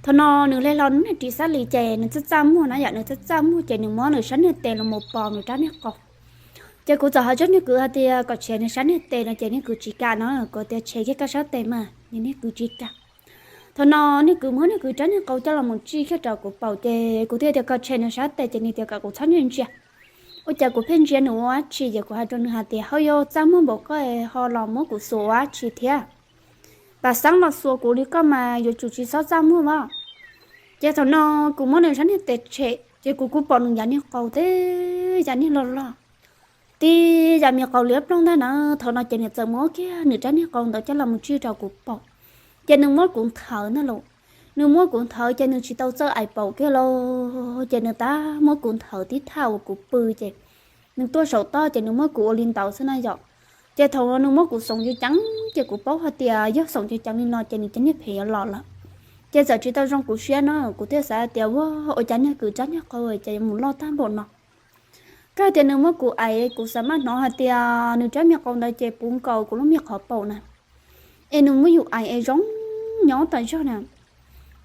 Thaum no nws hle hlo nws niag ris xab lis ces nws txaj txaj muag na yom, nws txaj txaj muag ces nws muab nws sab niag tes los mus pos nws rab niag qau. Ces kuv txawm hais rau niag kwv hais tias kom tshem nws sab niag tes no ces niag kwv tsis kam no, kuv tias tshem kiag koj sab tes mas, nws niag kwv tsis kam. Thaum no niag kwv muab niag kwv rab niag qau coj los mus tsij kiag rau kuv paum ces kuv thiaj tias kom tshem nws sab tes ces nws tias kom kuv txhob ntsia ntsia. Ua cas kuv pheej ntsia nws ua dab tsi ces kuv hais rau nws hais tias ho yuav txaj muag npaum koj ho los muab kuv xuas ua dab tsi thiab? Pam xeeb los xuas kuv li koj mas yuav tsum tsis txhob txaj muag os. Ces thaum no kuv muab nws sab niag tes tshem ces kuv kuj pom nws yav niag qau tib yav niag loj loj, tib yav me qau liab ploog ntag na. Thaum no ces nws txawm muab kiag nws rab niag qau ntawd coj los mus tsij rau kuv paum. Ces nws muab kuv nthawv ntag lauj. Nws muab kuv nthawv ces nws tsis tau txawj aim paum kiag lauj, ces nws tab muab kuv nthawv tib thaj uas kuv pw ces nws tuaj saum toj ces nws muab kuv ua li ntawd xwb na yom. Ces thaum nws muab kuv xoom ceev ceev ces kuv paub hais tias yog xoom ceev ceev li no ces nws cov niag phem yuav los lawm. Ces txawm tsis tau zoo kuv siab no kuv thiaj xav hais tias ua, ua cas niag kwv rab niag qau ces yuav mus loj tag npaum no. Kawg tias nws muab kuv aim kuv xav maj hnov hais tias nws rab me qau ntawd ces puv nkaus kuv lub me qhov paum na. Es nws muab yus aim es zoo nyob tas zog na.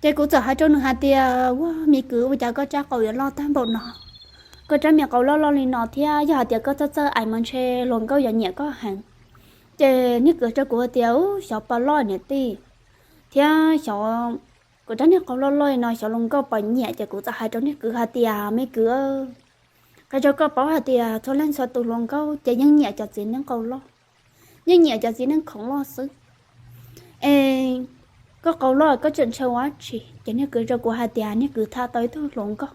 Ces kuv txawm hais rau nws hais tias ua, me kwv, ua cas koj rab qau yuav loj tag npaum no? Koj rab me qau loj loj li no thiab yog hais tias koj txawj txawj aim mas ntshe hluas nkauj yuav nyiam koj heev. Ces niag kwv rau kuv hais tias u, xyov puas loj niam tij, thiab xyov kuv rab niag qau loj loj li no xyov hluas nkauj puas nyiam. Ces kuv txawm hais rau niag kwv hais tias me kwv, qhia rau koj paub hais tias txhua leej txhua tus hluas nkauj ces yeej nyiam cov txiv neeb qau loj, yeej nyiam cov txiv neeb khoom loj xwb. Es koj qau loj koj tseem ntshaw ua dab tsi? Ces niag kwv rau kuv hais tias niag kwv tham tau ib tug hluas nkauj.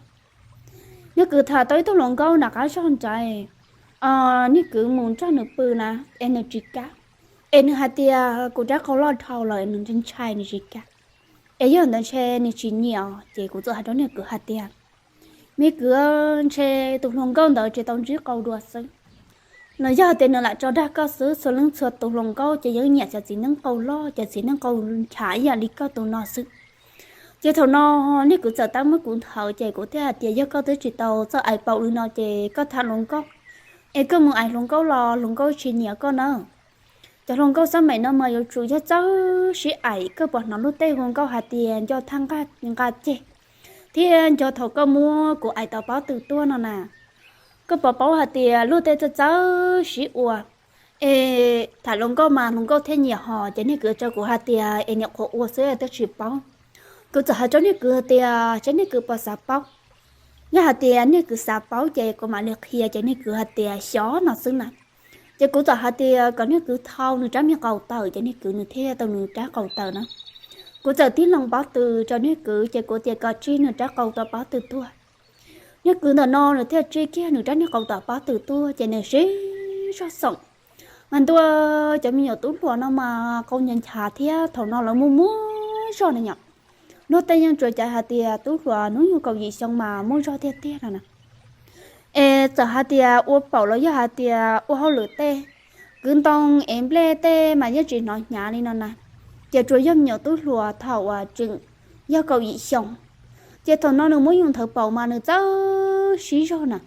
Niag kwv tham tau ib tug hluas nkauj nram qab zog nrad, niag kwv mus nrog nws pw na, es nws tsis kam. Es nws hais tias kuv rab qau loj dhau lawm nws ntshai nws tsis kam. Es yog ntawd ntshe nws tsis nyiam. Ces kuv txawm hais rau niag kwv hais tias me kwv, ntshe tus hluas nkauj ntawd tsis tau ntsib qau dua xwb. Nws yog tias nws lam tso dag koj xwb, txhua leej txhua tus hluas nkauj ces yeej nyiam cov txiv neeb qau loj, cov txiv neeb qau nchav ib yam li koj tus no xwb. Ces thaum no niag kwv txawm tab muab kuv nthawv ces kuv thiaj hais tias yog koj twb tsis tau txawj aim paum li no ces koj tham hluas nkauj, es koj mus aim hluas nkauj los hluas nkauj tsis nyiam koj na. Cov hluas nkauj xab maim no mas yuav tsum yog txawj sib aim, koj puas hnov lub teb hluas nkauj hais tias nco thaj nqa ceg thiab nco thaum koj muab kuv aim tom pob tw tuaj no na. Koj puas paub hais tias luag tej txawj txawj sib ua, es tham hluas nkauj mas hluas nkauj thiaj nyiam hos. Ces niag kwv rau kuv hais tias es niam qhuav ua xwb twb tsis paub. Kuv txawm hais rau niag kwv hais tias seb niag kwv puas xav paub. Yog hais tias niag kwv xav paub ces kuv mam li qhia. Ces niag kwv hais tias xyov no xwb na. Ces kuv txawm hais tias kom niag kwv thau nws rab me qau tawm, ces niag kwv nws thiaj tau nws rab qau tawm na. Kuv txawm tib lees pob tw rau niag kwv ces kuv tias kom tsij nws rab qau tom pob tw tuaj. Niag kwv ntawm no nws thiaj tsij kiag nws rab niag qau tom pob tw tuaj ces nws sib zog xoom. Mas ntuj, cov me nyuam tub hluas no mas qau nchav nchav thiab thaum no lawv muaj muaj zog na yom. Luag tej yeej tsuas caiv hais tias tub hluas hnub nyoog kaum yim xyoo mas muaj zog tiag tiag no na. Es txawm hais tias ua paum los yog hais tias ua hauj lwm tej, kwv ntoo es nplej tej mas yeej tsis hnov hnyav li no na. Ces tsuas yog me nyuam tub hluas thaum uas tseem yog kaum yim xyoo, ces thaum no nws muab yus nthawv paum mas nws txawj sib zog na.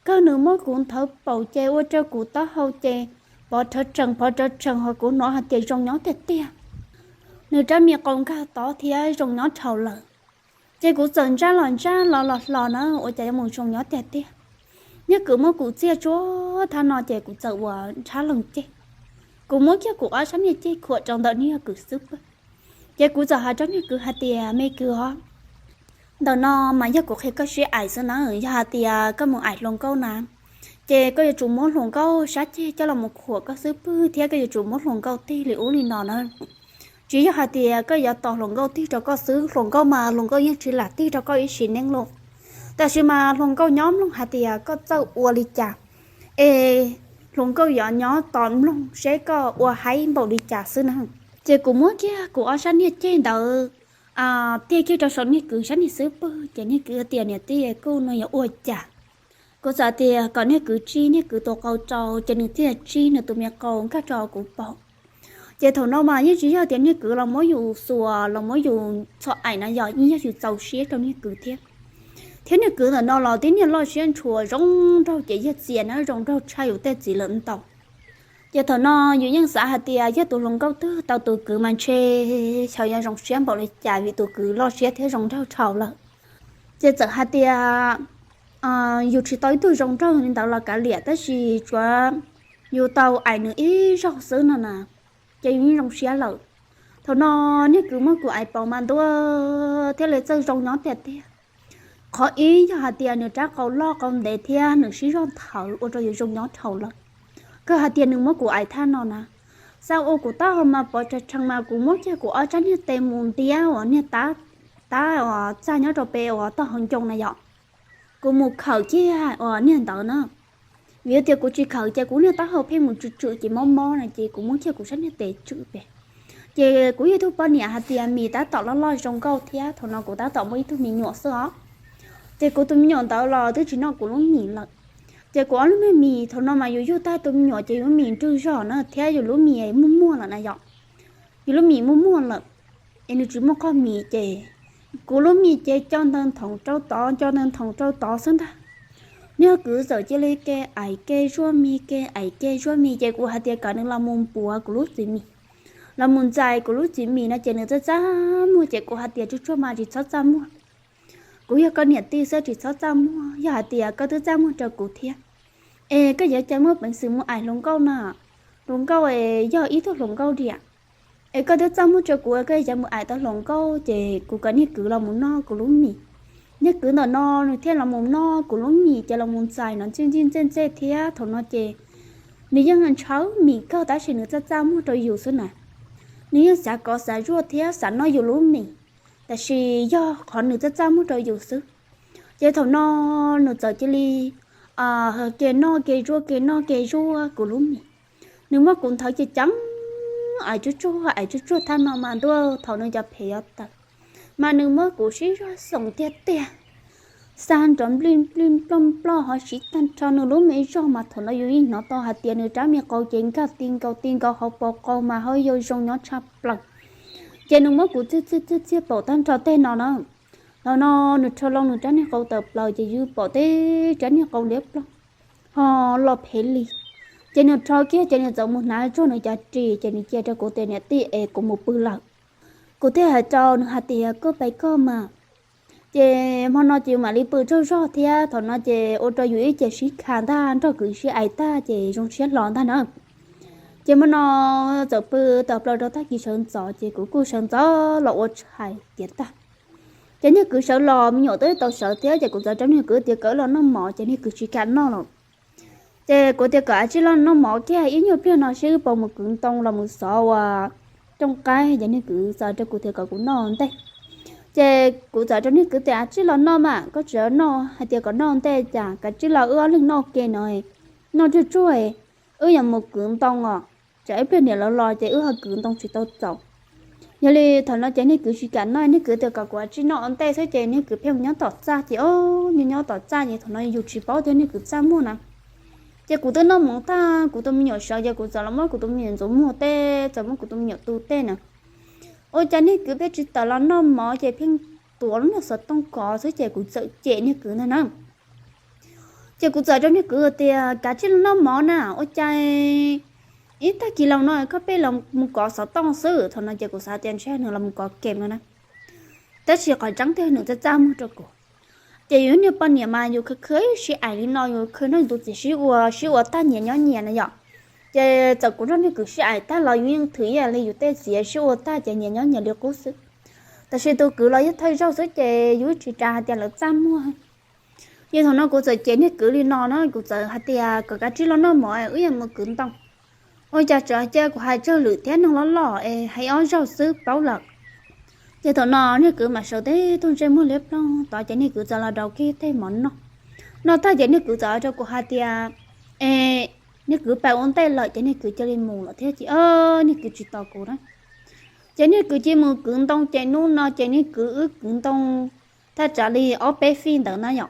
Kawg nws muab kuv nthawv paum ces ua rau kuv taub hau ces pov rhawv rhees pov rhawv rhees ho kuv hnov hais tias zoo nyob tiag tiag. Nws rab me qau nkag tod thiab zoo nyob dhau lawm. Ces kuv txawm ntsaj los ntsaj los los hlo na, ua cas yuav mus zoo nyob tiag tiag. Niag kwv muab kuv txiaj tsuag thab no ces kuv txawm ua ntshab lees ceg. Kuv muab kiag kuv ob sab niag ceg khuam rau ntawm niag kwv xub pwg. Ces kuv txawm hais rau niag kwv hais tias me kwv os, ntawm no mas yog kuv qhia koj sib aim xwb na, yog hais tias koj mus aim hluas nkauj na, ces koj yuav tsum muab hluas nkauj sab ceg coj los mus khuam koj xub pwg thiab koj yuav tsum muab hluas nkauj tig li ub li no na. Tsis yog hais tias koj yuav tos hluas nkauj tig rau koj xwb, hluas nkauj mas hluas nkauj yeej tsis lam tig rau koj ib sim neej lauj. Tab sis mas hluas nkauj nyob mloog hais tias koj txawj ua li cas, es hluas nkauj yuav nyob tos mloog seb koj ua haib npaum li cas xwb na. Ces kuv muab kiag kuv ob sab niag ceg ntawd tiaj kiag rau saum niag kwv sab niag xub pwg, ces niag kwv tias niam tij kuj no yuav ua cas. Kuv txawm tias kom niag kwv tsij niag kwv tus qau rau, ces nws thiaj tsij nws tus me qau nkag rau kuv paum. Ces thaum no mas yeej tsis yog tias niag kwv los muab yus xuas los muab yus txhom aim na, yog yeej yog yus txaus siab rau niag kwv thiab. Thiab niag kwv ntawm no los tib niag loj siab ntshua zoo nraug ces yog txias na zoo nraug tshaj yus tej txiv lawm ntau. Ces thaum no yus yeej xav hais tias yog tus hluas nkauj twg tau tus kwv mas ntshe xyov yuav zoo siab npaum li cas vim tus kwv loj siab thiab zoo nraug dhau lawm. Ces txawm hais tias yus tsis tau ib tug zoo nraug li ntawd los kav liam, tab sis tsuav yus tau aim nws ib zaug xwb no na, ces yus yeej zoo siab lawm. Thaum no niag kwv muab kuv aim paum mas ntuj thiaj li txawj zoo nyob tiag tiag. Qhov ib yog hais tias nws rab qau loj qau ntev thiab nws sib zog thawv ua rau yus zoo nyob dhau lawm. Kawg hais tias nws muab kuv aim thaj no na, xav ua kuv taub hau mas pov rhawv rhees mas kuv muab kiag kuv ob rab niag tes mus ntiab uas niag tab, tab uas txaj nyob rau pem uas tog hauv ncoo na yom, kuv mus khawm kiag uas niag ntawd na. Vim tias kuv tsis khawm ces kuv niag taub hau pheej mus tswm tswm ces mob mob na, ces kuv muab kiag kuv sab niag tes tswm pem. Ces kuv yog tus poj niam hais tias mis tab tom loj loj zoo nkauj thiab, thaum no kuv tab tom muaj ib tug me nyuam xwb os. Ces kuv tus me nyuam ntawd los twb tsis noj kuv lub mis lawm. Ces kuv ob lub me mis thaum no mas yus yug tag tus me nyuam ces yus lub mis nrwg zog na thiab yus lub mis muaj muag lawm na yom. Yus lub mis muaj muag lawm, es nws tsis muaj qoj mis ces kuv lub mis ces co ntawg nthoov rau tod, co ntawg nthoov rau tod xwb ntag. Niag kwv txawm cia li ke aim ke zuaj mis, ke aim ke zuaj mis, ces kuv hais tias kom nws los mus npuav kuv lub txiv mis, los mus ntxais kuv lub txiv mis no ces nws txaj txaj muag, ces kuv hais tias tsuag tsuag mas tsis txhob txaj muag. Kuv yog koj niam tij xwb, tsis txhob txaj muag, yog hais tias koj twb txaj muag rau kuv thiab es koj yuav cas muaj peev xwm mus aim hluas nkauj na. Hluas nkauj es yog ib tug hluas nkauj diam, es koj twb txaj muag rau kuv, koj yuav cas mus aim tau hluas nkauj. Ces kuv kom niag kwv los mus noj kuv lub mis. Niag kwv ntawm no nws thiaj los mus noj kuv lub mis, ces los mus ntxais no ntxij ntxij ntxej ntxej thiab. Thaum no ces nws yeej ntshaw mis kawg tab sis nws txaj txaj muag rau yus xwb na. Nws yeej xav kov xav zuaj thiab xav noj yus lub mis, tab sis yog qhov nws txaj txaj muag rau yus xwb. Ces thaum no nws txawm cia li ke noj ke zuaj, ke noj ke zuaj kuv lub mis. Nws muab kuv nthawv ces ceev, aim tsuag tsuag, aim tsuag tsuag thaj no mas ntuj thaum nws cov phem yuav tawm, mas nws muab kuv sib zog xoom tiag tiag, xa nrov nplij nplij nploj nploj ho siv tag nrho nws lub me zog mas thaum no yus yeej hnov tau hais tias nws rab me qau ces nkag ti nkaus ti nkaus hauv paus qau mas hauv yau zoo nyob tshaj plaws. Ces nws muab kuv txiag txiag txiag txiag paum tag nrho tej no na. Thaum no nws rho loo nws rab niag qau tawm plaws ces yus pom tej rab niag qau liab ploog ho los phem li. Ces nws rho kiag ces nws txawm mus hnav tsuag nws cov ris ces nws cia rau kuv tias niam tij es kuv mus pw lawm. Kuv thiaj hais rau nws hais tias koj pais koj mas. Ces hmo no ces yus mam li pw tsaug zog thiab thaum no ces ua rau yus ib ce sib kha ntag, nrog kwv sib aim tag ces zoo siab hlo ntag na. Ces hmo no txawm pw tawm plaws rau tag kis sawv ntxov ces kuv kuj sawv ntxov los ua tshais tiav tag. Ces niag kwv sawv los me nyuam twb tau sawv thiab ces kuv txawm rau niag kwv tias kom wb los noj mov ces niag kwv tsis kam noj los. Ces kuv tias kom a tsij los noj mov kiag ib nyuag pliag no seb wb puas mus kwv ntoo los mus xov ua cooj qaib, ces niag kwv txawm rau kuv tias kom kuv noj ua ntej. Ces kuv txawm rau niag kwv tias a tsij los noj mas, koj tsis noj hais tias kom noj ua ntej cas, kav tsij los wb ob leeg noj ua ke no, noj tsuag tsuag, wb yuav mus kwv ntoo os, tsam ib pliag niam lawv los ces wb ho kwv ntoo tsis tau txaus. Yog li thaum no ces niag kwv tsis kam noj, niag kwv tias kom kuv a tsij noj ua ntej xwb ces niag kwv pheej mus nyob tom txaj ces o, nyob nyob tom txaj ces thaum no yus tsis paub tias niag kwv txaj muag na. Ces kuv twb noj mov tag, kuv tus me nyuam sawv ces kuv txawm los muab kuv tus me nyuam ntxuav muag tej, txawm muab kuv tus me nyuam tu tej na. Ua cas niag kwv pheej tsis tawm los noj mov ces pheej tuav lub niag xov tooj kov xwb ces kuv txawm cem niag kwv ntag na. Ces kuv txawm rau niag kwv tias kav tsij los noj mov na, ua cas ib tag kis los no koj pheej los mus kov xov tooj xwb. Thaum no ces kuv xav tias ntshe nws los mus kov kem no na, tab sis qhov tseeb tiag nws txaj txaj muag rau kuv. Ces yus niag poj niam mas yus khwv khwv sib aim li no, yus khwv nrog yus tus txiv sib ua, sib ua tag nyias nyob nyias na yom. Ces txawm kuv nrog niag kwv sib aim tag los yus yeej thwm ib yam li yus tej txiv sib ua tag ces nyias nyob nyias li qub xwb. Tab sis tus kwv los yog thawj zaug xwb ces yus tsis ras hais tias lawv txaj muag. Ces thaum no kuv txawm cem niag kwv li no na, kuv txawm hais tias kom kav tsij los noj mov es wb yuav mus kwv ntoo. Ua cas tseem cia kuv hais tsawg lwm thiab, neeg loj loj es hais ob zaug xwb paub lawm. Ces thaum no niag kwv mam sawv tib tug ntsej muag liab ploog tod ces niag kwv txawm los rau kiag tej mov noj. Noj tag ces niag kwv txawm hais rau kuv hais tias, es niag kwv pais ua ntej lawm ces niag kwv cia li mus lawm thiab ces niag kwv tsis tos kuv na. Ces niag kwv cia li mus kwv ntoo ces hnub no ces niag kwv wb kwv ntoo thaj tsam li ob peb fij ntawd na yom.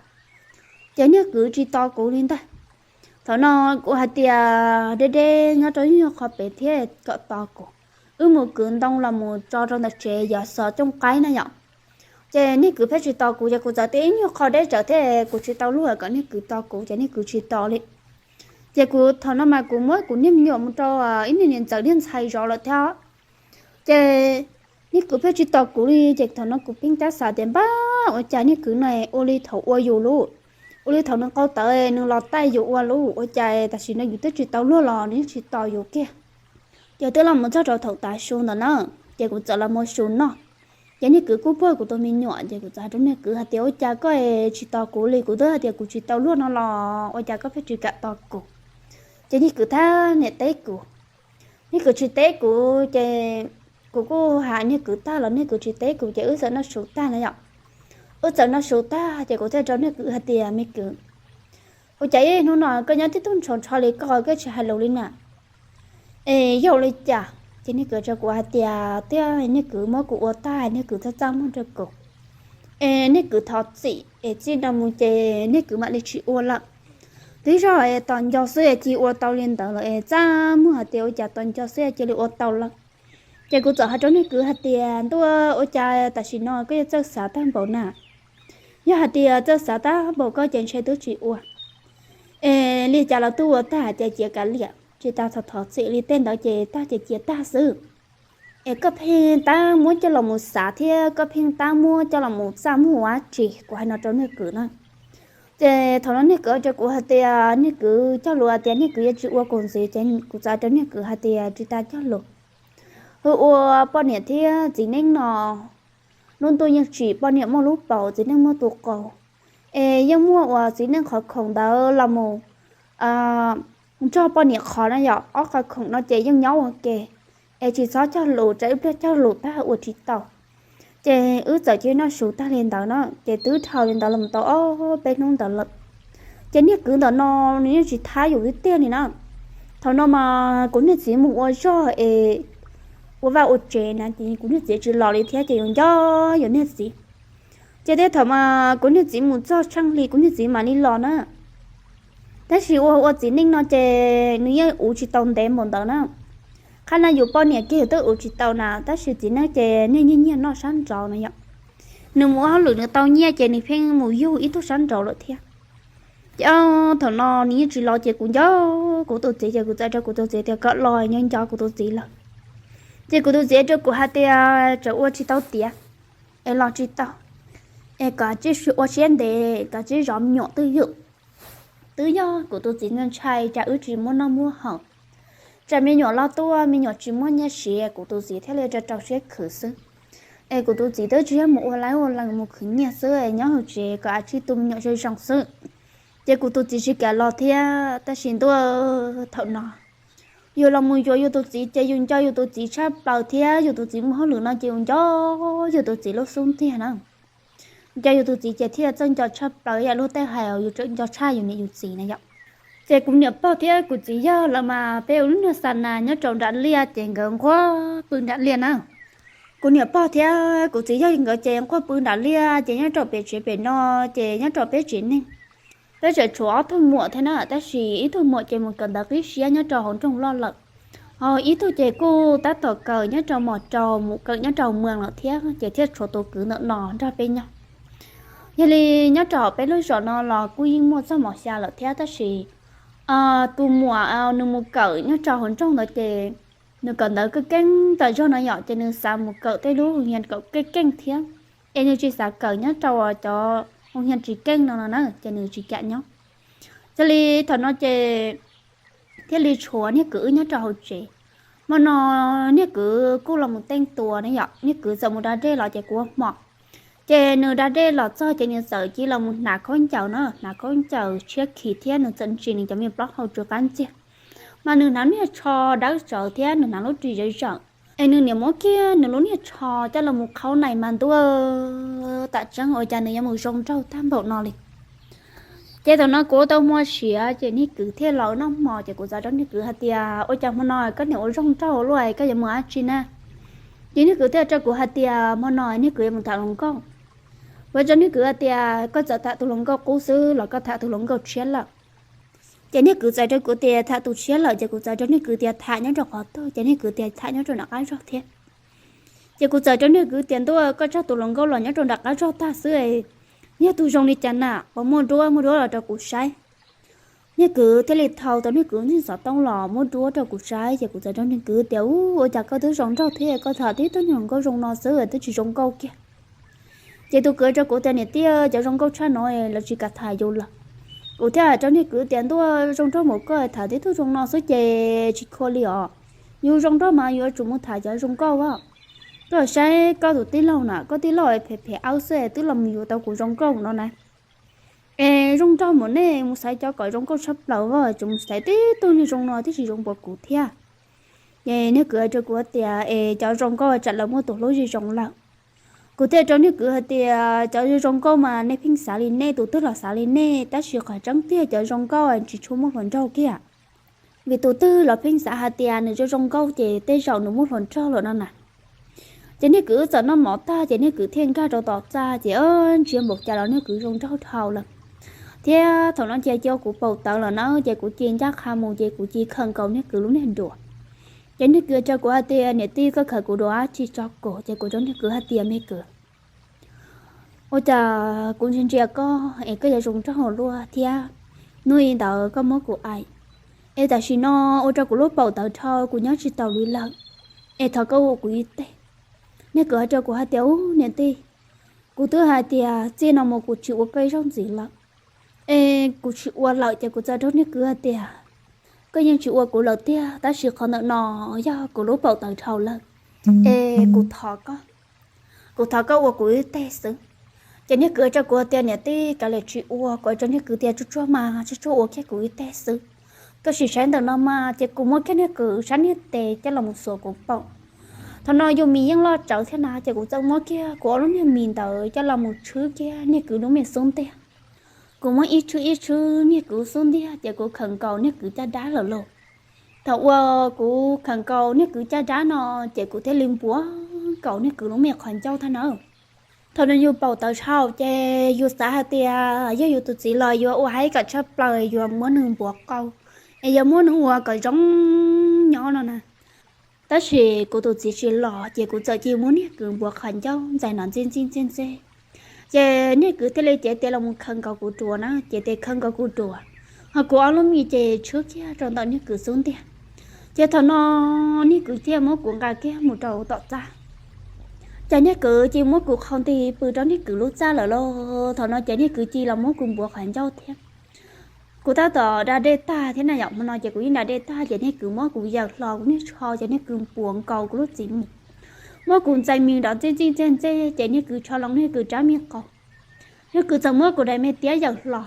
Ces niag kwv tsis tos kuv li ntag. Thaum no kuv hais tias deb deb nyob rau ib nyuag qho pem thiab kom tos kuv. Wb mus kwv ntoo los mus tso rau ntawm tsev yog xov cooj qaib na yom. Ces niag kwv pheej tsis tos kuv ces kuv txawm tib ib nyuag qho deb tsawv thiab kuv tsis tau luag kom niag kwv tos kuv ces niag kwv tsis tos li. Ces kuv thaum no mas kuv muab kuv niag me nyuam mus rau ib niag niam ntxawm niag ntxhais zov lawm thiab. Ces Niag Kwv pheej tsis tos kuv li, ces thaum no kuv pheej tab xav tias npab ua cas Niag Kwv no ua li thaum ua yus lub, ua li thaum nws qau tawv nws los taij yus ua lub, ua cas tam sim no yus twb tsis tau luag los nws yeej tsis tos yus kiag. Ces twb los mus txog rau thaum tav su ntawd na, ces kuv txawm los mus su noj. Ces Niag Kwv kuj puag kuv tus me nyuam, ces kuv txawm hais rau Niag Kwv hais tias ua cas koj tsis tos kuv li, kuv twb hais tias kuv tsis tau luag no los ua cas koj pheej tsis kam tos kuv. Ces Niag Kwv thab niam teb kuv, Niag Kwv tsis teb kuv, ces kuv kuj hais Niag Kwv tag los Niag Kwv tsis teb kuv, ces wb txawm noj su tag na yom. Wb txawm noj su tag ces kuv thiaj rau Niag Kwv hais tias me kwv, ua cas ib hnub no koj nyob tib tug ntshaus ntsho li koj, koj tsis hais lus li na? Es yog li cas? Ces Niag Kwv rau kuv hais tias twb Niag Kwv muab kuv ua tag, Niag Kwv txaj txaj muag rau kuv, es Niag Kwv thov txim es txij no mus ces Niag Kwv mam li tsis ua lawm. Twb yog es tos nco xwb es cia li ua tau li ntawd lawm, es txaj muag hais tias ua cas tos nco xwb es cia li ua tau lawm. Ces kuv txawm hais rau Niag Kwv hais tias ntuj, ua cas tam sim no koj yuav txawj xav tag npaum na? Yog hais tias txawj xav tag npaum koj ces ntshe twb tsis ua. Es li cas los twb ua tag ces cia kav liam, tsis tas thov thov txim li, tej ntawd ces tag ces cia tag xwb. Es koj pheej tab muab coj los mus xav thiab koj pheej tab muab coj los mus txaj muag ua dab tsi? Kuv hais no rau Niag Kwv na. Ces thaum no Niag Kwv rau kuv hais tias Niag Kwv cog lus hais tias Niag Kwv yuav tsis ua kuv ntxiv, ces kuv txawm rau Niag Kwv hais tias tsis tas cog lus, hu ua poj niam thiab txiv neej no, lub ntuj yeej tsim, poj niam muaj lub paus, txiv neej muaj tus qau. Es yeej muaj uas txiv neej qhov khoom ntawd los mus nrog poj niam qhov no yom, ob qhov khoom no ces yeej nyob ua ke. Es tsis txhob cog lus, tsam ib pliag cog lus tag ua tsis tau. Ces wb txawm cia li noj su tag li ntawd na, ces twb dhau li ntawd los tau ob peb hnub ntawd lawm. Ces Niag Kwv ntawm no nws yeej tsis thab yus tiag tiag li na. Thaum no mas kuv niag txiv mus ua zog es ua vaj ua tsev na, ces kuv niag txiv tsis los li thiab, ces yus nco yus niag txiv. Ces thiab thaum mas kuv niag txiv mus txog tsheej hli kuv niag txiv mam li los na. Tab sis ua ua txiv neej no ces nws yeej uv tsis tau ntev npaum ntawd na. Qhov no yus poj niam kiag yus twb uv tsis tau na, tab sis txiv neej ces nws nyiag nyiag noj sab nraud no yom. Nws mus ua hauj lwm nws tau nyiaj ces nws pheej mus yug ib tug sab nraud lawm thiab. Ces thaum no nws yeej tsis los ces kuv nco kuv tus txiv, ces kuv txawm rau kuv tus txiv tias kom los, nco nco kuv tus txiv lawm. Ces kuv tus txiv rau kuv hais tias tseem ua tsis tau tiav, es los tsis tau, es kom tsij ua siab ntev, kom tsij zov me nyuam twj ywm. Twb yog kuv tus txiv ntshai tsam wb tsis muaj noj muaj haus, tsam me nyuam los tuaj me nyuam tsis muaj nyiaj siv, kuv tus txiv thiaj li rau rau siab khwv xwb. Es kuv tus txiv twb tsis yog mus ua laib ua lees mus khwv nyiaj xwb, nyob hauv tsev kom tsij tu me nyuam zoo zoo xwb. Ces kuv tus txiv tsis kam los thiab, tab sis ntuj, thaum no yus los mus yuav yus tus txiv ces yus nco yus tus txiv tshaj plaws thiab yus tus txiv mus hauj lwm no ces yus nco yus tus txiv lub xub ntiag na. Nco yus tus txiv ces thiaj txawj nco tshaj plaws yam luag tej hais, yus tseem nco tshaj yus niam yus txiv na yom. Ces kuv niam pog thiab kuv txiv yawg lawv mas peb ua lub niag xa nas nyob rau nram liaj ces nkawd nquag pw nram liaj na. Kuv niam pog thiab kuv txiv yawg nkawd ces nquag pw nram liaj ces nyob rau pem tsev pem no, ces nyob rau peb tsev neeg, peb tseem tshuav ob tug muam thiab na, tab sis ib tug muam ces mus kawm ntawv qib siab nyob rau hauv nroog loj lawm, ho ib tug ces kuj tab tom kawm nyob rau mos rau mus kawm nyob rau mws lawm thiab, ces thiaj tshuav tus kwv ntawm no nrog peb nyob. Yog li nyob rau peb lub zos no los kuj yeej muaj txog mos xya lawm thiab, tab sis tus muam nws mus kawm nyob rau hauv nroog ntawd ces nws kawm ntawv keej keej tas zog no yom, ces nws xav mus kawm tej lub hoo hias kawm keej keej thiab, es nws tsis xav kawm nyob rau cov hoo hias tsis keej no no na, ces nws tsis kam nyob. Yog li thaum no ces thiaj li tshuav niag kwv wb nyob rau hauv tsev. Hmo no niag kwv kuj los mus teej tua ne yom, niag kwv txawm mus da dej los ces kuv ua hmo. Ces nws da dej los txog ces nws txawm cia los mus hnav khaub ncaws na, hnav khaub ncaws tshiab khiv thiab nws txawm ntsis nws cov me plaub hau tsw qab ntxiag. Mas nws hnav niag tsho dawb tsawv thiab nws hnav lub ris zawv zawm, es nws niam muab kiag nws lub niag tsho coj los mus qhaub nais mas ntuj, tam tseeb ua cas nws yuav mus zoo nraug tag npaum no li. Ces thaum no kuv ua tau hmo siav ces niag kwv thiaj los noj hmo, ces kuv txawm rau niag kwv hais tias ua cas hmo no koj niam ua zoo nraug luaj, koj yuav mus dab tsi na? Ces niag kwv thiaj rau kuv hais tias hmo no niag kwv yuav mus tham hluas nkauj. Kuv rau niag kwv hais tias koj txawm tham tus hluas nkauj qub xwb los koj tham tus hluas nkauj tshiab lawm? Ces niag kwv txawm rau kuv tias tham tus tshiab lawm, ces kuv txawm rau niag kwv tias tham nyob rau qhov twg, ces niag kwv tias tham nyob rau nram qab zog thiab. Ces kuv txawm rau niag kwv tias ntuj, koj tso tus hluas nkauj los nyob rau nram qab zog tag xwb, yog tus zoo li cas na, puas muaj duab, muaj duab los rau kuv saib. Niag kwv thiaj li thau tau niag kwv niag xov tooj los muab duab rau kuv saib, ces kuv txawm rau niag kwv tias, Ub, ua cas koj twb zoo nraug thiab koj tham tib tug niag hluas nkauj zoo no xwb twb tsis zoo nkauj kiag? Ces tus kwv rau kuv tias, Niam tij, cov zoo nkauj tshaj no lawv tsis kam tham yus lawm. Kuv thiaj hais rau niag kwv tias, Ntuj, zoo nraug mus koj tham tib tug zoo no xwb ces tsis khuv li os. Yus zoo nraug mas yuav tsum mus tham cov zoo nkauj. Koj saib koj tus tij laug na, koj tij laug phem phem awb xwb twb los mus yuav tau kuv zoo nkauj no na. Es zoo nraug mus nej mus xaiv cov kom zoo nkauj tshaj plaws, tsis mus xaiv tib tug niag zoo no thiab tsis zoo npaum kuv thiab. Ces niag kwv hais rau kuv tias, Es cov zoo nkauj tsam lawv muaj tus hlub zoo zoo lawm. Kuv thiaj rau niag kwv hais tias, Cov zoo nkauj mas nej pheej xav li nej, tus twg los xav li nej, tab sis qhov tseeb tiag cov zoo nkauj tsis tshua muaj hluas nraug kiag. Vim tus twg los pheej xav hais tias nws zoo zoo nkauj ces tej zaum nws muaj hluas nraug lawm no na. Ces niag kwv txawm noj mov tag ces niag kwv thiaj nkag rau tom txaj ces ntsia npaum cas los niag kwv zoo nraug dhau lawm. Thiab thaum no ces cia kuv paum tawv lawm na, ces kuv cia ncaj qha mus ces kuv cia khawm nkaus niag kwv lub niag duav. Ces niag kwv rau kuv hais tias, Niam tij, koj khawm kuv duav dab tsi tso kuv? Ces kuv rau niag kwv hais tias, Me kwv, ua cas kuv ntsia ntsia koj es koj yuav zoo nraug luaj thiab, hnub i ntawd koj muab kuv aim, es tam sim no ua rau kuv lub paum tawv dhau, kuv nyob tsis taus li lawm, es thov koj ua kuv ib teg. Niag kwv hais rau kuv hais tias, Ub, niam tij, kuv twb hais tias txij no mus kuv tsis ua koj ib zaug ntxiv lawm. Es kuv tsis ua lawm ces kuv txawm rau niag kwv hais tias, Koj yeej tsis ua kuv lawm tiag, tab sis qhov ntawm no yog kuv lub paum tawv dhau lawm, es kuv thov koj, kuv thov koj ua kuv ib teg xwb. Ces niag kwv rau kuv tias, Niam tij, kav liam tsis ua. Kuv rau niag kwv tias, Tsuag tsuag mas, tsuag tsuag ua kiag kuv ib teg xwb. Koj sim saib ntawm no mas. Ces kuv muab kiag niag kwv sab niag tes coj los mus xuas kuv paum. Thaum no yus mis yeej loj tsawv thiab na, ces kuv txawm muab kiag kuv ob lub niag mis ntawd coj los mus tshwb kiag niag kwv lub me xub ntiag. Kuv muab ib tshwb ib tshwb niag kwv xub ntiag ces kuv khawm nkaus niag kwv caj dab lawm lauj. Thaum uas kuv khawm nkaus niag kwv caj dab no, ces kuv thiaj li npuav nkaus niag kwv lub me qhov ncauj tag na. Thaum no yus paum tawv dhau ces yus xav hais tias yog yus tus txiv los yuav ua haib kom tshaj plaws, yuav muab nws npuav qau, es yuav muab nws ua kom zoo nyob no na. Tab sis kuv tus txiv tsis los ces kuv txawm cia muab niag kwv npuav qhov ncauj ntxais no ntxij ntxij ntxij ntxij. Ces niag kwv thiaj li cev tes los mus khawm nkaus kuv duav na, cev tes khawm nkaus kuv duav, ho kuv ob lub mis ces tshwb kiag rau ntawm niag kwv xub ntiag. Ces thaum no niag kwv thiaj muab kuv nqa kiag mus rau tom txaj. Ces niag kwv cia muab kuv qhau nti pw rau niag kwv lub txaj lawm lauj. Thaum no ces niag kwv cia los muab kuv npuav qhov ncauj thiab. Kuv tab tom da dej tag thiab na yom, hmo no ces kuv yeej da dej tag ces niag kwv muab kuv yawm hlo kuv niag tsho, ces niag kwv npuav nkaus kuv lub txiv mus, muab kuv ntxais mis nrov ntxij ntxij ntxij ntxij, ces niag kwv tsho loo niag kwv rab me qau. Niag kwv txawm muab kuv daim me tiab yawm hlo,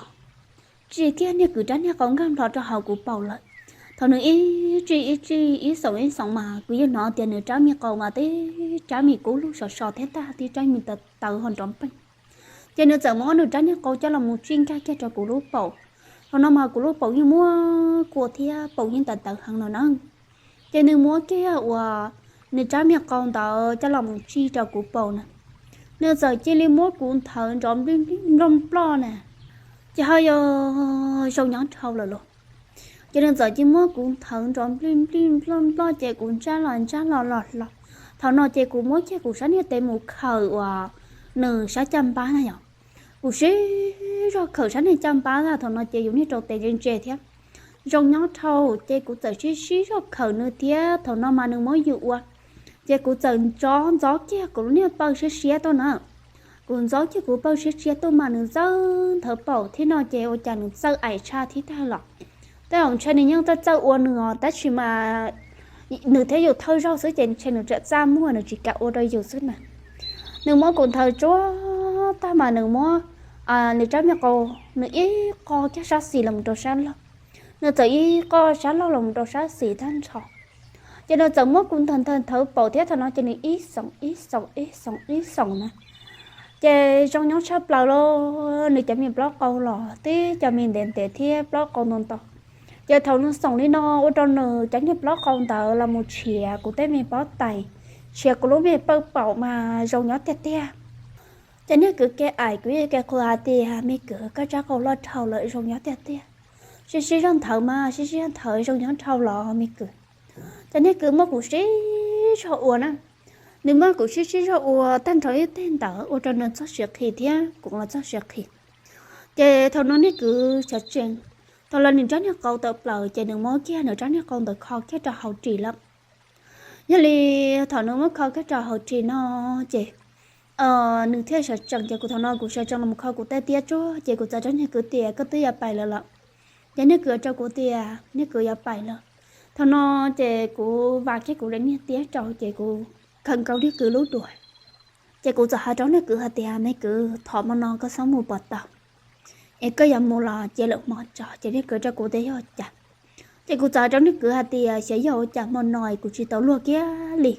tsis kiag niag kwv rab niag qau nkag nplo rau hauv kuv paum lawm. Thaum nws ib tsij ib tsij ib xoom ib xoom mas kuv yeej hnov tias nws rab me qau mas tib rab me kub lug sov so thiab ntag, tib rab me tawv tawv ho nrov npeej. Ces nws txawm muab nws rab niag qau coj los mus tsij nkag kiag rau kuv lub paum. Thaum no mas kuv lub paum yeej muab kua thiab paum yeej tawv tawv heev no na. Ces nws muab kiag uas nws rab me qau ntawd coj los mus tsij rau kuv paum na, nws txawm cia li muab kuv nthawv nrov nplij nplij nploj nploj na. Ces ho yog zoo nyob dhau lawm lauj. Ces nws txawm cia muab kuv nthawv nrov nplij nplij nploj nploj ces kuv ntsaj los ntsaj los los hlo. Thaum no ces kuv muab kiag kuv sab niag tes mus khawm uas nws sab caj npab na yom. Kuv sib zog khawm sab niag caj npab tag, thaum no ces yus niag rau tes ntse ntse thiab. Zoo nyob dhau ces kuv txawm sib sib zog khawm nws thiab, thaum no mas nws muab yus ua. Ces kuv txawm ntxov ntxov kiag kuv lub niag pawj siab siab tuaj na. Kuv ntxov kiag kuv pawj siab siab tuaj mas nws txawj nthawv paum thiab no ces ua cas nws txawj aim tshaj thiab tag los. Tej zaum ntshe nws yeej txawj txawj ua nws os, tab sis mas nws thiab yus thawj zaug xwb ces ntshe nws txawm txaj muag, nws tsis kam ua rau yus xwb na. Nws muab kuv nthawv tsuag tag mas nws muab nws rab me qau, nws ib qo kiag sab xis los rau sab laug, nws txawm ib qo sab laug los rau sab xis tag nrho. Ces nws txawm muab kuv nthawv nthawv nthawv paum thiab, thaum no ces nws ib xoom ib xoom ib xoom ib xoom na. Ces zoo nyob tshaj plaws lauj, nws cov me plaub qau los tib cov me ntev ntev thiab plaub qau ntau ntau. Ces thaum nws xoom li no ua rau nws cov niag plaub qau ntawd los mus tshiav kuv tej me pob tais, tshiav kuv lub me pawj paum mas zoo nyob tiag tiag. Ces niag kwv ke aim kuv, ke qhuas hais tias, Me kwv, koj rab qau loj dhau lawm, zoo nyob tiag tiag. Sib sib zog nthawv mas, sib sib zog nthawv, zoo nyob dhau los me kwv. Ces niag kwv muab kuv sib zog ua na, nws muab kuv sib sib zog ua tag nrho ib teg ntawd ua rau nws txog siav qhi thiab kuv los txog siav qhi. Ces thaum no niag kwv xyov tsees, Thaum los nws rab niag qau tawm plaws ces nws muab kiag nws rab niag qau ntawd kho kiag rau hauv ris lawm. Yog li thaum nws muab kho kiag rau hauv ris no ces nws thiaj sawv tsees. Ces kuv thaum no kuv sawv tsees los kho kuv tej tiab tsuag ces kuv txawm rau niag kwv tias koj twb yuav pais lawm los? Ces niag kwv rau kuv tias niag kwv yuav pais lawm. Thaum no ces kuv vam kiag kuv daim niag tiab rau ces kuv khawm nkaus niag kwv lub duav. Ces kuv txawm hais rau niag kwv hais tias me kwv, thov hmo no koj txhob mus pov tau, es koj yuav mus los cia lwm hmo tso. Ces niag kwv rau kuv tias yog ua cas? Ces kuv txawm hais rau niag kwv hais tias xyov yog ua cas hmo no kuv tsis tau luag kiag li,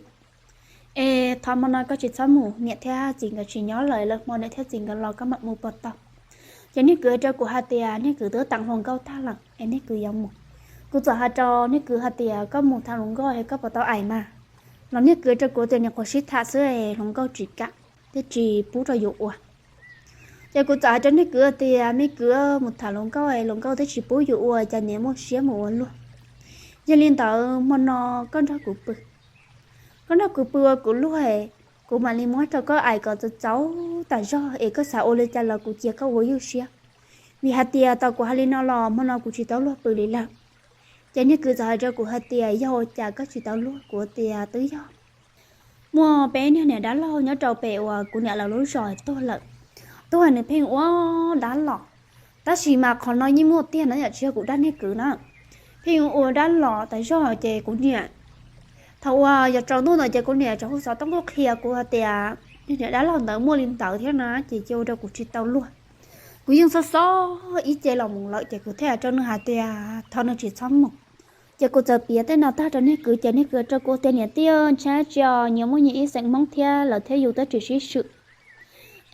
es thov hmo no koj tsis txhob mus, niam thiab txiv nkawd tsis nyob lawm, lwm hmo niam thiab txiv nkawd los koj mam mus pov tau. Ces niag kwv rau kuv hais tias niag kwv twb teem hluas nkauj tag lawm es niag kwv yuav mus. Kuv txawm hais rau niag kwv hais tias koj mus tham hluas nkauj es koj puas tau aim mas? Los niag kwv rau kuv tias nim qhuav sib tham xwb es hluas nkauj tsis kam thiab tsis pub rau yus ua. Ces kuv txawm hais rau niag kwv tias me kwv, mus tham hluas nkauj es hluas nkauj twb tsis pub yus ua, cas niam muaj siab mus ua luag. Yog li ntawd hmo no koj nrog kuv pw, koj nrog kuv pw ua kuv luag, kuv mam li muab rau koj aim kom txaus txaus tas zog es koj xav ua li cas los kuv cia koj ua ywj siab. Vim hais tias tau kuv hais li no los hmo no kuv tsis tau luag pw li lawm. Ces niag kwv txawm hais rau kuv hais tias yog ua cas koj tsis tau luag? Kuv tias twb yog muaj peb niag niam dab laug nyob rau pem uas kuv niam lawv lub zos tuag lawm, tuag nws pheej ua dab los. Tab sis mas qhov no yeej muaj tiag na, yam tsis yog kuv dag niag kwv na. Pheej ua dab los tas zog ces kuv niam, thaum uas yog tsaus ntuj ntawd ces kuv niam tseem hu xov tooj tuaj qhia kuv hais tias niag niam dab laug ntawd muaj li ntawd thiab na, ces cia ua rau kuv tsis tau luag. Kuv yeej xob xob ib ce los mus lawm ces kuv thiaj hais rau nws hais tias thov nws tsis txhob mus. Ces kuv txawm piav tej no tag rau niag kwv ces niag kwv rau kuv tias niam tij, ntshai dab tsi os, nyias muaj nyias ib xeem Hmoob thiab, lawv thiab yus twb tsis sib swm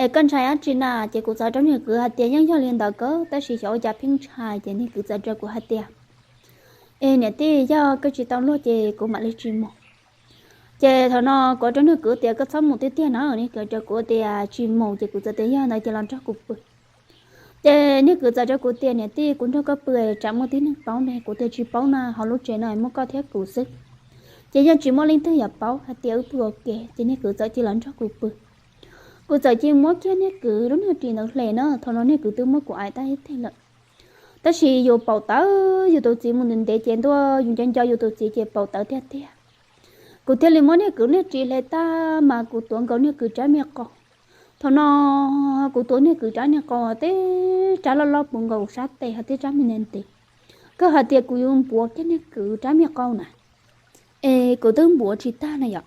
es koj ntshai dab tsi na? Ces kuv txawm rau niag kwv hais tias yeej yog li ntawd kawg tab sis xyov ua cas pheej ntshai. Ces niag kwv txawm rau kuv hais tias es niam tij, yog koj tsis tau luag ces kuv mam li tsis mus. Ces thaum no kuv rau niag kwv tias koj txhob mus tiag tiag na, niag kwv rau kuv tias tsis mus, ces kuv txawm tias yog ntawd ces los nrog kuv pw. Ces niag kwv txawm rau kuv tias niam tij, kuv nrog koj pw tsam muaj tib neeg paub ne. Kuv tias tsis paub na, hauv lub tsev no muaj koj thiab kuv xwb, ces yeej tsis muaj leej twg yuav paub hais tias wb pw ua ke. Ces niag kwv txawm cia los nrog kuv pw. Kuv txawm cia muab kiag niag kwv lub niag ris ntawd hle na, thaum no niag kwv twb muab kuv aim tag ib teg lawm. Tab sis yus paum tawv, yus tus txiv mus ntev ntev ces ntuj, yus nco nco yus tus txiv ces paum tawv tiag tiag. Kuv thiaj li muab niag kwv niag ris hle tag mas kuv tuav nkaus niag kwv rab me qau. Thaum no kuv tuav niag kwv rab niag qau teb rab loj loj puv nkaus sab tes hos teb rab me ntev ntev, kawg hais tias kuv yuav npuav kiag niag kwv rab me qau na. Es kuv twb npuav tsis tag na yom,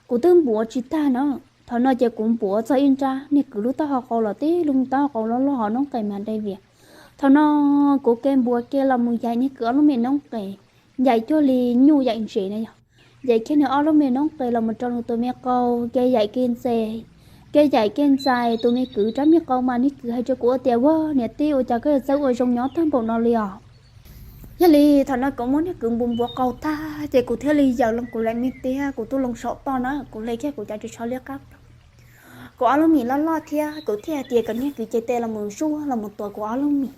kuv twb npuav tsis tag na. Thaum no ces kuv npuav txog ib nrab niag kwv lub taub hau qau los tib lub taub hau qau loj loj hos noob qes mas dai vias. Thaum no kuv ke npuav ke los mus yaim niag kwv ob lub me noob qes, yaim cuag li nyuj yaim ntses na yog, yaim kiag nws ob lub me noob qes los mus rau nws tus me qau, ke yaim ke ntxais, ke yaim ke ntxais tus me kwv rab me qau mas niag kwv hais rau kuv tias ua niam tij, ua cas koj yuav txawj ua zoo nyob tag npaum no li os? Yog li thaum no kuv muab niag kwv npuav npuav qau tag ces kuv thiaj li yaws loo kuv daim me tiab, kuv tuaj loo saum toj na, kuv hle kiag kuv cov ris tsho liab qab plaws, kuv ob lub mis loj loj thiab, kuv thiaj hais tias kom niag kwv cev tes los mus zuaj los mus tuav kuv ob lub mis.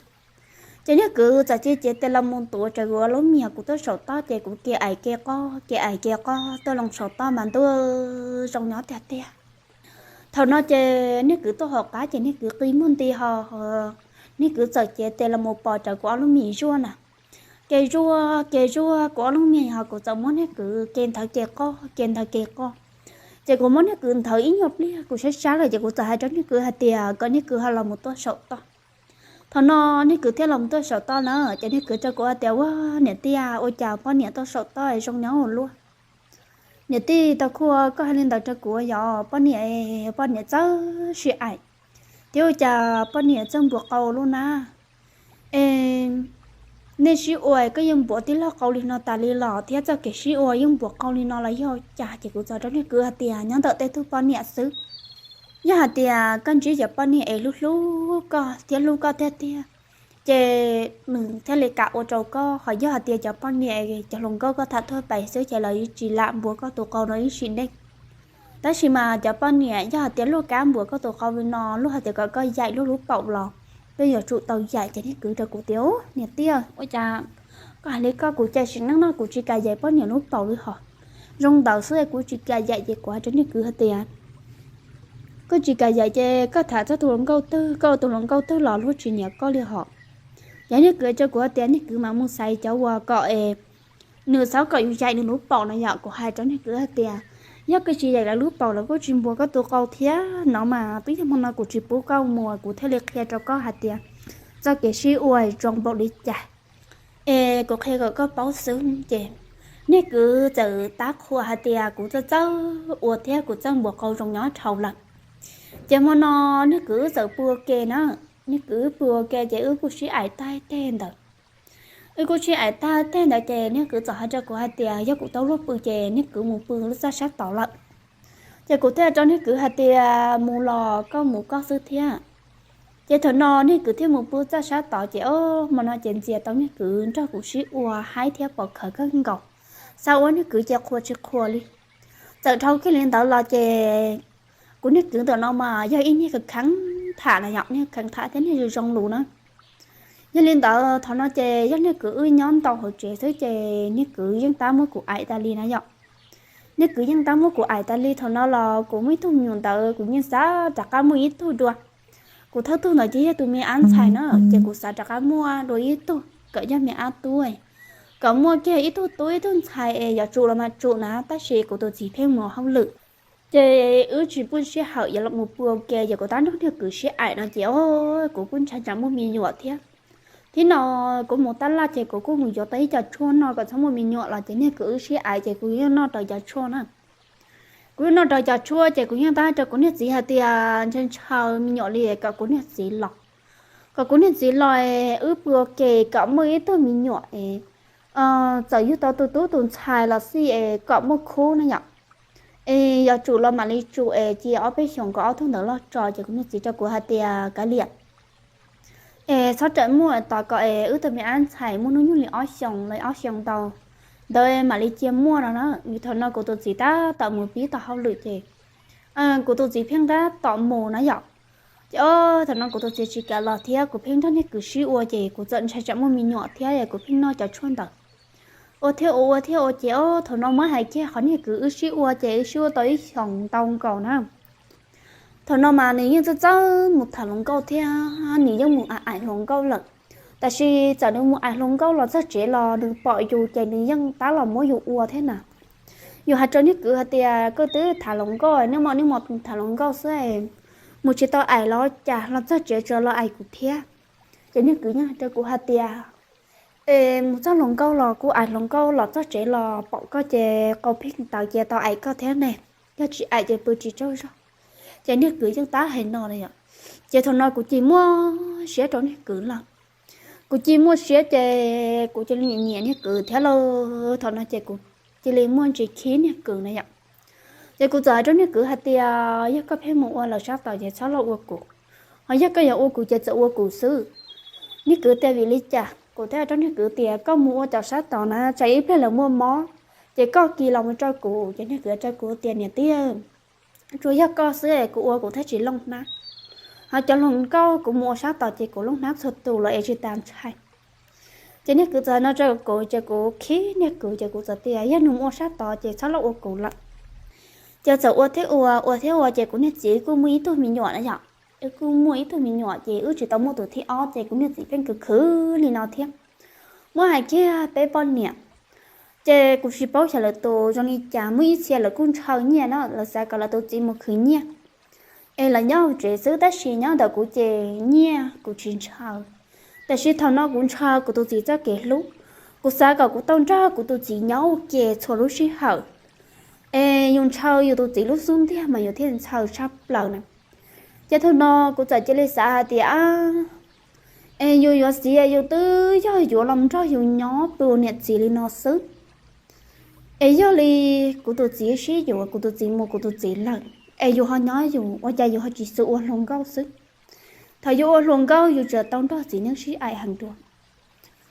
Ces niag kwv txawm cia cev tes los mus tuav rawv kuv ob lub mis, kuv tuaj saum toj ces kuv ke aim ke qoj ke aim ke qoj tuaj loo saum toj mas ntuj, zoo nyob tiag tiag. Thaum no ces niag kwv tuaj hauv qab ces niag kwv qi muag nti ho, niag kwv txawm cev tes los mus pos rawv kuv ob lub mis zuaj na. Ke zuaj ke zuaj kuv ob lub mis hos kuv txawm muab niag kwv ke nthawv ke qoj ke nthawv ke qoj. Ces kuv muab niag kwv nthawv ib nyuag pliag kuv sab sab lawm ces kuv txawm hais rau niag kwv hais tias kom niag kwv ho los mus tuaj saum toj. Thaum no niag kwv thiaj los mus tuaj saum toj na, ces niag kwv rau kuv hais tias ua niam tij, ua cas poj niam tuaj saum toj zoo nyob ua luaj? Niam tij, tau kuv koj hais li ntawd rau kuv yog poj niam, poj niam txawj sib aim thiab ua cas poj niam txawj npuav qau luaj na? Es nej sib ua koj yeej npuav tij laug qau li no tas li los thiab txoj kev sib ua yeej npuav qau li no los yog cas? Ces kuv txawm rau niag kwv hais tias nyob ntawm tej tug poj niam xwb. Yog hais tias koj ntsib cov poj niam es hlub hlub koj thiab hlub koj tiag tiag, ces nws thiaj li kam ua rau koj. Ho yog hais tias cov poj niam cov hluas nkauj koj tham tuaj pais xwb ces lawv tsis lam npuav koj tus qau no ib sim neej. Tab sis mas cov poj niam yog hais tias luaj kab npuav koj tus qau li no, luaj hais tias kom koj yaim luag lub paum los koj yuav tsum tau yaim. Ces niag kwv rau kuv tias niam tij, ua cas koj hais li koj, kuv cais sim neej no kuv tsis kam yaim poj niam lub paum li hos. Zoo ntawd xwb kuv tsis kam yaim. Ces kuv hais rau niag kwv hais tias koj tsis kam yaim ces koj tham txog tus hluas nkauj twg, koj ua tus hluas nkauj twg los luag tsis nyiam koj li hos. Ces niag kwv teb rau kuv hais tias niag kwv mam mus xaiv cov uas kom es nws xav kom yus yaim nws lub paum no yom. Kuv hais rau niag kwv hais tias yog koj tsis yaim lawv lub paum lawv kuj tsis npuas koj tus qau thiab no mas, twb yog hmo no kuv tsis pub koj mus kuv thiaj li qhia rau koj hais tias txoj kev sib ua zoo npaum li cas. Es kuv qhia kom koj paub xwb ces niag kwv txawm tab qhuas hais tias kuv txawj txawj ua thiab kuv txawj npuas qau zoo nyob dhau lawm. Ces hmo no niag kwv wb txawm pw ua ke na, niag kwv wb pw ua ke ces wb kuj sib aim tag teg ntawd. Wb kuj sib aim tag teg ntawd ces niag kwv txawm hais rau kuv hais tias yog kuv tau luag pw ces niag kwv mus pw lub txaj sab tod lawm. Ces kuv thiaj rau niag kwv hais tias mus los koj mus koj xwb thiab. Ces thaum no niag kwv thiaj mus pw txaj sab tod ces o, hmo no ces ntxias tau niag kwv nrog kuv sib ua haib thiab pom khawv kawg nkaus, xav ua niag kwv ces qhuas tsis qhuas li. Txawm dhau kiag li ntawd los ces kuv niag kwv ntawm no mas yog ib niag kheev tham na yom, niag kheev tham thiab niag zoo zoo lus na. Yog li ntawd thaum no ces yog niag kwv wb nyob ntau hauv tsev xwb ces niag kwv yeej tab muab kuv aim tas li na yom. Niag kwv yeej tab muab kuv aim tas li, thaum no los kuv muaj ib tug me nyuam ntawd kuv yeej xav rov qab muaj ib tug dua. Kuv thawj tug ntawd ces yog tus me ab ntxhais na, ces kuv xav rov qab muaj dua ib tug kom yog me ab tub, kom muaj kiag ib tug tub ib tug ntxhais es yuav tsum los mas tsum na, tab sis kuv tus txiv pheej mus hauj lwm. Ces wb tsis pub sij hawm yuav los mus pw ua ke, ces kuv tab nrog niag kwv sib aim no ces o, kuv kuj ntshai tsam muaj me nyuam thiab. Thib no kuv mus tab laj ces kuv kuj mus yuav tau ib co tshuaj noj kom txhob muaj me nyuam los ces niag kwv wb sib aim ces kuv yeej noj raws cov tshuaj na. Kuv yeej noj raws cov tshuaj ces kuv yeej tab rau kuv niag txiv hais tias ntshaw ntshaw me nyuam li kom kuv niag txiv los, kom kuv niag txiv los es wb pw ua ke kom muaj ib tug me nyuam es txawm yug tau tus tub tus ntxhais los xij es kom muaj khub na yom. Es yuav tsum los mam li tsum es cia ob peb xyoos kom ob tug ntawd loj tso ces kuv niag txiv rau kuv hais tias kav liam, es txhob rawm muaj tos kom es wb tug me ab ntxhais muaj hnub nyoog li ob xyoos los ob xyoos ntau ntawd mam li cia muaj no na. Vim thaum no kuv tus txiv tab tom mus pib tau hauj lwm ces kuv tus txiv pheej tab tom mus na yom. Ces o, thaum no kuv tus txiv tsis kam los thiab kuv pheej nrog niag kwv sib ua ces kuv txawm ntshai tsam muaj me nyuam thiab kuv pheej noj cov tshuaj ntawd. Ua thiab ua ua thiab ua ces o, thaum no muab hais kiag qhov niag kwv wb sib ua ces wb sib ua tau ib xyoos ntau nkaus na. Thaum no mas nws yeej txawj txawj mus tham hluas nkauj thiab nws yeej mus aim hluas nkauj lawm. Tab sis txawm nws mus aim hluas nkauj los txog tsev los nws pom yus ces nws yeej tab los muab yus ua thiab na. Yus hais rau niag kwv hais tias koj twb tham hluas nkauj, nej muaj nej mus tham hluas nkauj xwb, mus tsis tau aim los cas los txog tsev tsuas los aim kuv thiab. Ces niag kwv yeej hais rau kuv hais tias es mus txog hluas nkauj los kuj aim hluas nkauj los txog tsev los pom koj ces qau pheej tawv ces tau aim koj thiab ne, yog tsis aim ces pw tsis tsaug zog. Ces niag kwv yeej tab hais no na yom. Ces thaum no kuv cia li muaj siab rau niag kwv lawm. Kuv cia li muaj siab ces kuv cia li nyiam nyiam niag kwv thiab lauj. Thaum no ces kuv cia li muaj ntsis khib niag kwv na yom. Ces kuv txawm hais rau niag kwv hais tias yog koj pheej mus ua lawv sab tod ces txhob los ua kuv, ho yog koj yuav ua kuv ces txawm ua kuv xwb. Niag kwv tias vim li cas? Kuv thiaj hais rau niag kwv tias koj mus ua cov sab tod na tsam ib pliag lawv muaj mob ces koj kis los mus rau kuv. Ces niag kwv rau kuv tias niam tij, tsuas yog koj xwb es kuv ua kuv thiaj tsis looj hnab, ho cov hluas nkauj kuv mus ua sab tod ces kuv looj hnab txhua tus los es tsis tas ntshai. Ces niag kwv txawm hais no rau kuv ces kuv khib niag kwv ces kuv txawm tias yog nws mus ua sab tod ces txhob los ua kuv lawm. Ces txawm ua thiab ua, ua thiab ua ces kuv niag txiv kuj muaj ib tug me nyuam na yom. Wb kuj muaj ib tug me nyuam ces wb tsis tau muaj tus thib ob ces kuv niag txiv pheej khwv khwv li no thiab. Muab hais kiag peb poj niam ces kuv tsis paub xyov lawv tus zoo li cas, muaj ib txhia lawv kuj ntshaw nyiaj na, lawv xav kom lawv tus txiv mus khwv nyiaj es lawv nyob hauv tsev xwb, tab sis nyob ntawm kuv ces nyiaj kuv tsis ntshaw. Tab sis thaum no kuv ntshaw kuv tus txiv txoj kev hlub, kuv xav kom kuv tau nrog kuv tus txiv nyob ua ke txhua lub sij hawm. Es yus ntshaw yus tus txiv lub xub ntiag mas yus thiaj ntshaw tshaj plaws na. Ces thaum no kuv txawm cia li xav hais tias es yus yuav txiv yus twb yog yuav los nrog yus nyob pw ua niam txiv li no xwb. Es yog li kuv tus txiv sib yuav, kuv tus txiv mus kuv tus txiv lawm, es yus ho nyob yus ua cas yus ho tsis xav ua hluas nkauj xwb. Thaum yus ua hluas nkauj yus tseem tau nrog txiv neej sib aim heev dua.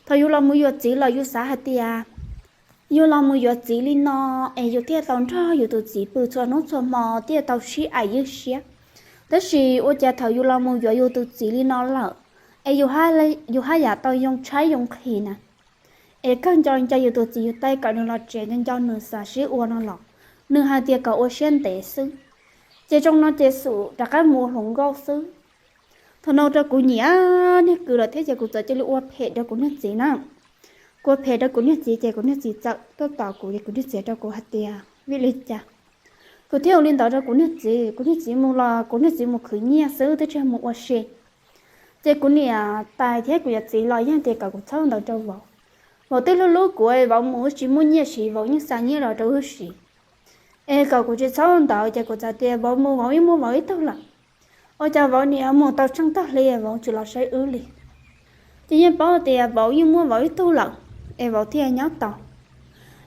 Thaum yus los mus yuav txiv los yus xav hais tias yus los mus yuav txiv li no es yus thiaj tau nrog yus tus txiv pw txhua hnub txhua hmo thiaj tau sib aim ywj siab. Tab sis ua cas thaum yus los mus yuav yus tus txiv li no lawm es yus haj yam tau yoo tshaib yoo nqhis na. Es kawg nco nco yus tus txiv yus taij kom nws los tsev, nco nco nws xav sib ua no los nws hais tias kom ua siab ntev xwb. Ces zoo no ces xub rov qab mus ua hluas nkauj xwb. Thaum no rau kuv nyiam niag kws lawm thiab ces kuv txawm cia li ua phem rau kuv niag txiv na. Kuv ua phem rau kuv niag txiv ces kuv niag txiv txawm tuaj tos kuv es kuv niag txiv rau kuv hais tias vim li cas. Kuv thiaj ua li ntawd rau kuv niag txiv, kuv niag txiv mus los kuv niag txiv mus khwv nyiaj xwb twb tsis mus ua si. Ces kuv niam tais thiab kuv yawm txiv los yeej tias kom kuv txhob ua ntawd rau vauv. Vauv twb hlub hlub kuv, vauv mus tsis muaj nyiaj siv, vauv yeej xa nyiaj los rau wb siv. Es kom kuv tsis txhob ua ntawd ces kuv txawm tias vauv mus vauv yeej muaj vauv ib tug lawm. Ua cas vauv niam mus tau tsheej tag li vauv tsis los saib wb li. Ces yeej paub tias vauv yeej muaj vauv ib tug lawm, es vauv thiaj nyob tau.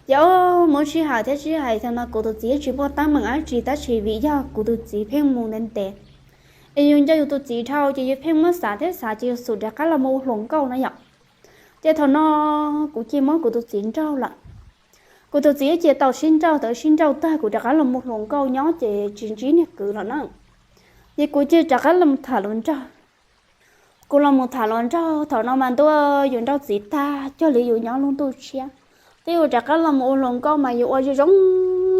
Ces ob mus sib hais thiab sib hais thaum no kuv tus txiv tsis muaj teeb meem dab tsi tab sis vim yog kuv tus txiv pheej mus ntev ntev, es yus nco yus tus txiv dhau ces yus pheej muab xav thiab xav ces yus xub rov qab los mus ua hluas nkauj na yom. Ces thaum no kuv cia muab kuv tus txiv nrauj lawm. Kuv tus txiv cia tau sib nrauj, tau sib nrauj tag kuv rov qab los mus hluas nkauj nyob ces tsis ntsib niag kwv lawm na. Ces kuv cia rov qab los tham hluas nraug. Kuv los mus tham hluas nraug thaum no mas ntuj, yus nrauj txiv tag cuag li yus nyob lub ntuj tshiab. Twb yus rov qab los mus ua hluas nkauj mas yus ua zoo zoo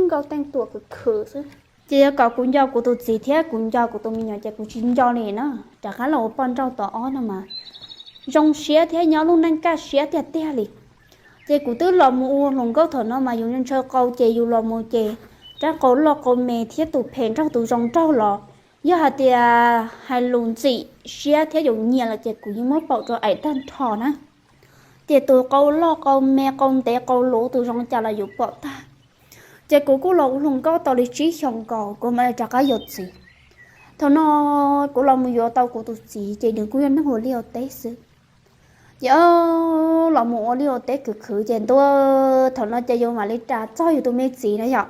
nkauj teej tuam khwv khwv xwb. Ces yog kom kuv nco kuv tus txiv thiab kuv nco kuv tus me nyuam ces kuv tsis nco li na. Rov qab los ua poj nrauj tom ob no mas zoo siab thiab nyob lub neej kaj siab tiag tiag li. Ces kuv twb los mus ua hluas nkauj thaum no mas yus ntshaw qau ces yus los mus ces rab qau loj qau me thiab tus phem nraug tus zoo nraug los yog hais tias hais lus ntxim siab thiab yus nyiam lawm ces kuv yeej muab paum rau aim tag nrho na. Ces tus qau loj qau me qau ntev qau luv tus zoo cas los yus pom tag. Ces kuv kuj los ua hluas nkauj tau li tsib xyoos nkaus kuv mam li rov qab yuav txiv. Thaum no kuv los mus yuav tau kuv tus txiv ces nws kuj yog neeg ua liaj ua teb xwb. Ces los mus ua liaj ua teb khwv khwv ces ntuj, thaum no ces yus mam li ras txog yus tus me txiv na yom.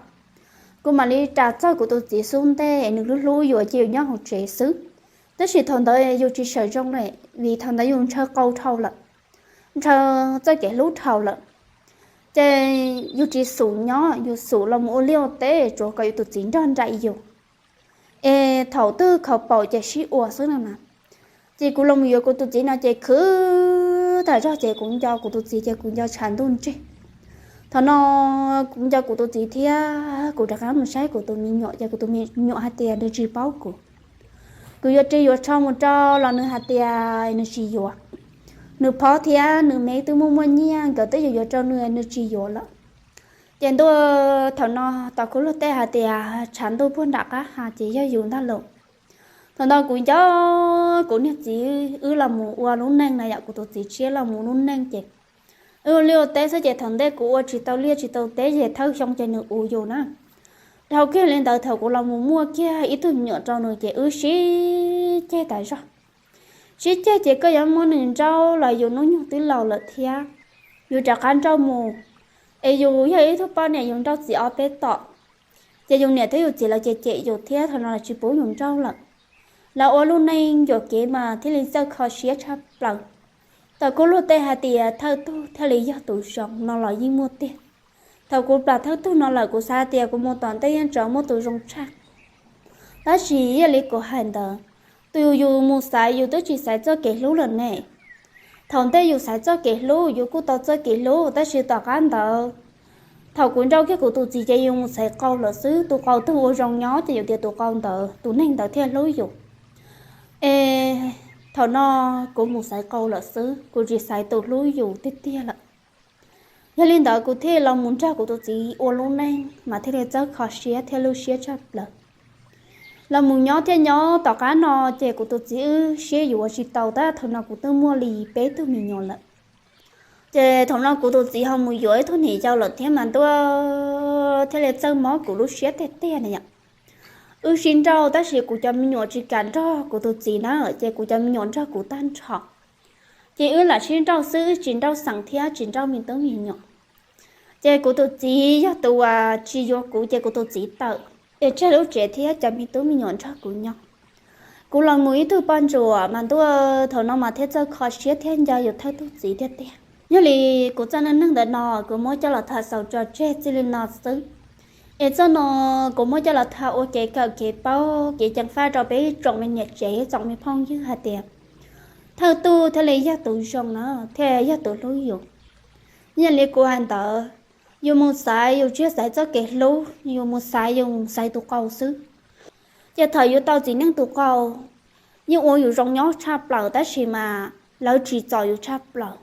Kuv mam li ras txog kuv tus txiv xub ntej, nws hlub hlub yus cia yus nyob hauv tsev xwb. Tab sis thaum ntawd yus tsis sawv zoo li, vim thaum ntawd yus ntshaw qau dhau lawm, ntshaw txoj kev hlub dhau lawm. Ces yus tsis xub nyob, yus xub los mus ua liaj ua teb tsuas kom yus tus txiv nrog nraim yus. Es thaum twg khaus paum ces sib ua xwb no na. Ces kuv los mus yuav kuv tus txiv no ces khwv tas zog ces kuv nco kuv tus txiv ces kuv nco tshav ntuj ntseg. Thaum no kuv nco kuv tus txiv thiab kuv rov qab mus saib kuv tus me nyuam ces kuv tus me nyuam hais tias nws tsis paub kuv. Kuv yuav ris yuav tsho mus rau los nws hais tias nws tsis yuav. Nws phob thiab nws me twb muaj muaj nyiaj nkawd twb yuav yuav rau nws, nws tsis yuav lawm. Ces ntuj, thaum no tom kuv luag tej hais tias tshav ntuj puag nram qab ha ces yog yus ntag lauj. Thaum ntawd kuv nco kuv niag txiv wb los mus ua lub neej na yom, kuv tus txiv tshiab los mus lub neej ces wb ua liaj ua teb xwb ces thaum ntej kuv ua tsis tau liaj tsis tau teb ces thawj xyoo ces nws uv yus na. Dhau kiag li ntawd thaum kuv los mus muaj kiag ib tug me nyuam rau nws ces wb sib ceg tas zog. Sib ceg ces koj yuav muab nws nrauj los yus hnub nyoog twb laus lawm thiab, yus rov qab nrauj mus. Es yus yog ib tug poj niam yus nrauj txiv ob peb tom, ces yus niam thiab yus txiv lawv cem cem yus thiab thaum no lawv tsis pub yus nrauj lawm. Lawv ua lub neej yuam kev mas thiaj li txawj kho siab tshaj plaws. Thaum kuv luag tej hais tias thawj tug thiaj li yog tus zoo no los yeej muaj tiag. Thaum kuv plam thawj tug no lawm kuv xav tias kuv mus tom ntej yeej tseem muaj tus zoo tshaj. Tab sis yog li kuv hais ntawd, tus yus mus xaiv yus twb tsis xaiv txoj kev hlub lawm ne. Thaum ntej yus xaiv txoj kev hlub yus kuj tau txoj kev hlub tab sis tom qab ntawd, thaum kuv nrauj kiag kuv tus txiv ces yus mus xaiv qau lawm xwb, tus qau twg ua zoo nyob ces yus tias tus qau ntawd tus neeg ntawd thiaj hlub yus. Es thaum no kuv mus xaiv qau lawm xwb, kuv tsis xaiv tus hlub yus tiag tiag lawm. Yog li ntawd kuv thiaj los mus nrog kuv tus txiv ua lub neej mas thiaj li txawj kho siab thiab lub siab tshaj plaws. Los mus nyob thiab nyob tom qab no ces kuv tus txiv wb siab yuav tsis tau tab thaum no kuv twb muaj li peb tug me nyuam lawm. Ces thaum no kuv tus txiv ho mus yuav ib tug niam yau lawm thiab mas ntuj, thiaj li txawj mob kuv lub siab tiag tiag na yom. Wb sib nrauj tab sis kuv cov me nyuam tsis kam nrog kuv tus txiv na, ces kuv cov me nyuam nrog kuv tag nrho. Ces wb lam sib nrauj xwb, wb tsis nrauj xeem thiab tsis nrauj me tub me nyuam. Ces kuv tus txiv yog tus uas tsis yuav kuv ces kuv tus txiv tawm, es tseg lub tsev thiab cov me tub me nyuam nrog kuv nyob. Kuv los mus ib tug poj ntsuam mas ntuj, thaum no mas thiaj txawj kho siab thiab nco yus thawj tug txiv tiag tiag. Yog li kuv txoj neej neeg ntawm no kuv muab coj los tham xaus tso tseg txij li no xwb. Es txoj no kuv muab coj los tham ua kev kawm kev paub kev ceev faj rau peb tsoom me niam tsev tsoom me phooj ywg hais tias thawj tug thiaj li yog tus zoo na, thiaj yog tus hlub yus. Yog li kuv hais ntawd, yus mus xaiv yus tsis yog xaiv txoj kev hlub, yus mus xaiv yus xaiv tus qau xwb. Ces thaum yus tau txiv neej tus qau, yeej ua yus zoo nyob tshaj plaws tab sis mas lawv tsim txom yus tshaj plaws.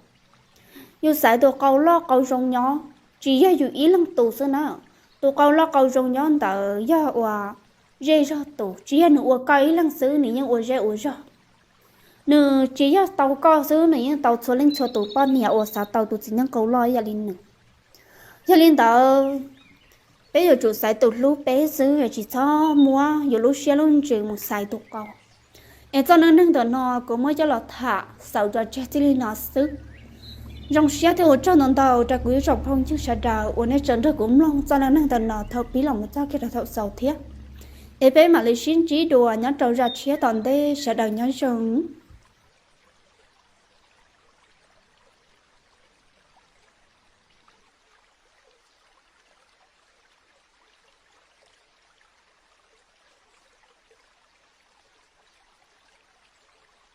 Yus xaiv tus qau loj qau zoo nyob tsis yog yus ib leeg tus xwb na. Tus qau loj qau zoo nyob ntawd yog ua zej zog tus, tsis yog nws ua koj ib leeg xwb, nws yeej ua zej ua zog. Nws tsis yog tau koj xwb, nws yeej tau txhua leej txhua tus poj niam uas xav tau tus txiv neej qau loj yam li nws. Yog li ntawd, peb yuav tsum xaiv tus hlub peb xwb, tsis txhob muab yus lub siab lub ntsws mus xaiv tus qau. Es txoj neej neeg ntawm no kuv muab coj los tham xaus tso tseg txij li no xwb. Zoo siab thiab ua tsaug ntau ntau rau kuv ib tsoom phooj ywg sawv daws uas nej tseem nrog kuv mloog txoj neej neeg ntawm no thaum pib los mus txog kiag rau thaum xaus thiab. Es peb mam li sib ntsib dua nyob rau zaj tshiab tom ntej, sawv daws nyob zoo.